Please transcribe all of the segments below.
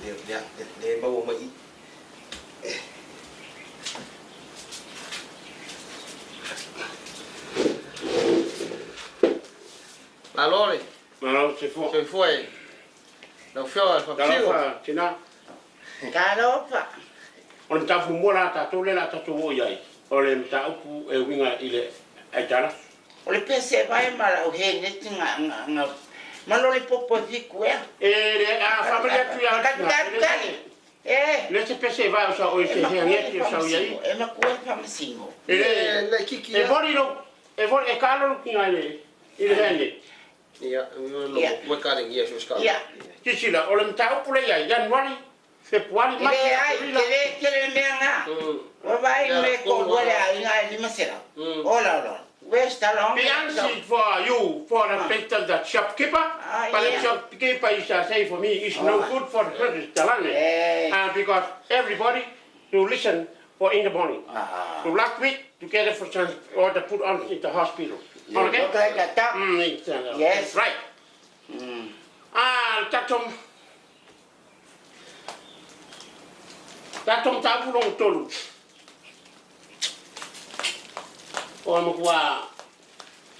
Le le maua mai. Malo le. Malo se fua. Soifua e. Lau Afioga i le Faamasino. Talofa tina. Talofa. O le mataupu muamua la tatou lea o le a tatou oo i ai, o le mataupu e uiga i le aitalafu. O le pese vai ma lau he neti nga nga nga ma lo le popo e fiku ea. E le a faamalie atu ia tina, e le se, E. le se pese e vae o sa oe se E hea makua le ngeti o sau i ai. faamasino, e makua le faamasino. E le, Le kiki e ia. voli lou, e voli, e kaalo lou kiga i le, i le hea ngeti. Ia, Ia. ua kalegia so ska. Ia. Silasila, o le mataupu lea i ai, Ianuari, Fepuari, E Mati, leai, Aperila. tele tele le mea nga. Ua vaai me toalua le aiga e 500. Ola ola. Where's the long The answer is for you, for the better the shopkeeper, Ah, but the yeah. shopkeeper is say for me, it's no good for the credit talane. Eh. Because everybody to listen for in the morning. Ah. To last week, together for some, or to put on in the hospital. Okay? Look like a duck. It's, Yes. Right. Ah, tatou tatou mataupu lona tolu. O le matua,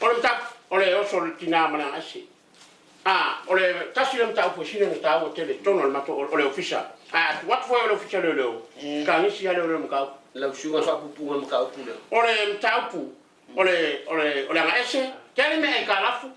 o le mataupu, o le oso o le tinā ma le agasese. A, o le tasi lea mataupu e sili ona taua tele i totonu o le matou, o le ofisa. A tuu atu foi o le ofisa leoleo, kanisi lava leoleo i le mataupu. Lau susuga i le faapupuga o le mataupu lea. O le mataupu, o le, o le, o le agaese, tele mea aitalafu,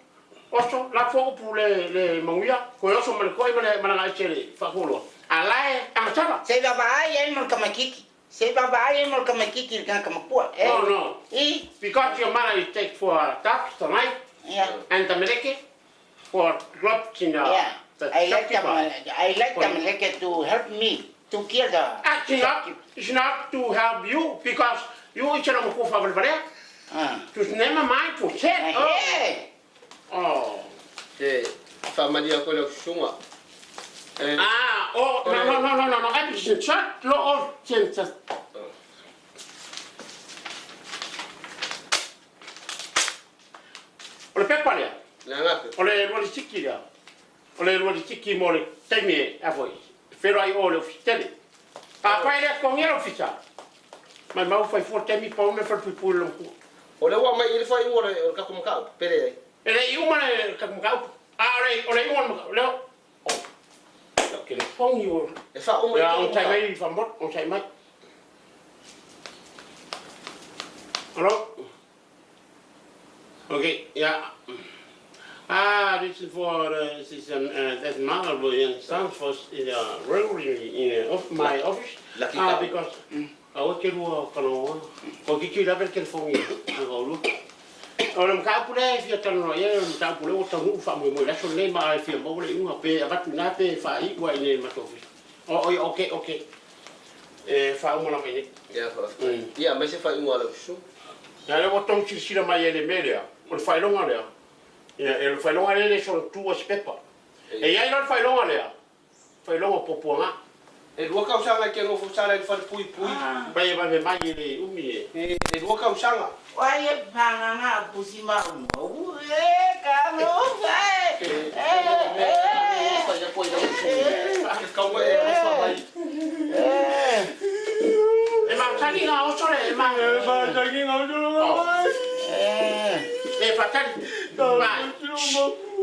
oso, lafo upu le, le manuia, koe oso ma le koe ma le, ma le agaese le faafualoa. A la e agasala. Se i vaavaai ai mo le tamaititi. Se i vaavaai ai mo le tamaititi i le tagata matua. Eh. No, no. I. Because your mother is take for tax tonight Yeah. and the meleke for drops in the, Yeah. the I like shopkeeper. I like the to help me to kill the Ah, it's not, it's not to help you because you is a maku favalvalea. Ah. To never mind for set. Oh. Eh. Oh. E faamalie atu i lau susuga. E. Ah, oh, no, no, no, no, no, no. Everything shut, lo, oh, sense. O le pepa lea. Le agape. O le lua lisiki lea. O le lua lisiki mo le taimi e a foi. Feiloai o le ofisa tele. A fai lea totogia le ofisa. Maimau fai fua taimi pau me falepuipui le lomukua. O lea ua aumai i le faaiuga o le tatou mataupu, pe leai? E le i uma le tatou mataupu. A o le o le iuga o le mataupu, lea o lau telefoni ua. E faauma i Ia tolu onosai mataupu. mai faamolemole, onosai mai. Hello? Okay, yeah. Ah, this is for the this is that mother in Stanford in the railway in of my office. Lucky Ah, tau. because aua ke lua kanoa. Ko kiki lava le telefoni a ka ulua. O le mataupu lea e fia talanoa i ai, o le mataupu lea ua taunuu faamoemoe i le aso lenei ma e fia maua le iuga pe avatu i ina pe faaiu ai i inei i le matou ofisa. O, oi, okay, okay. E faauma lava i inei. Ia, faafetai. Ia, aumai se faaiuga a lau susuga. Ia lea ua tau silasila mai ai i le mea lea, o le faailoga lea. Ia, o le faailoga lea e le soona tuua se pepa. E i ai la le faailoga lea, faailoga puapuaga. E lua tausaga e te nofo sala i le falepuipui. Pai e vave mai e le umi e. E lua tausaga. O ai e pānganga a pusi ma uma. U e ka ngofa e. E mea e fai atu ai lau susuga. Ke kaua e alofa mai. E masani ngā oso le, e ma. E masani ngā oso le mai. E fatali. Vai.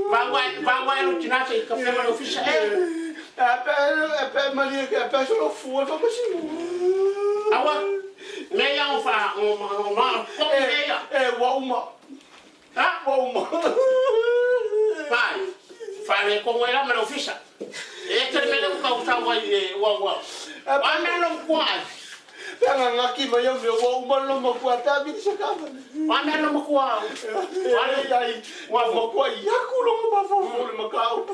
Vai, vai, vai, lo tina se ka pema le ofisa e. E pe malie e pe solo fu e fa così. Aua. Me ia o fa o ma ko me ia. E ua uma. Ha? Ua uma. Vai. Fa le ko ngela ma le ofisa. E te me le ka usa wa e ua ua. Wa me lo kwa. Pe ngangaki mai au mea ua uma lo makua pe avili se kava. Wa me lo makua. Wa le ai ua makua i aku lo mafofo le makau.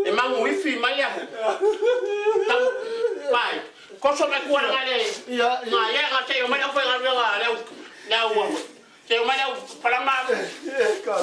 E mangu ifi mai ahu. Tau. Vai. Koso mai kua nga le. Ia Nga ia nga te o mai au whai nga leu. Leu ua. Te o mai au palama. E ka.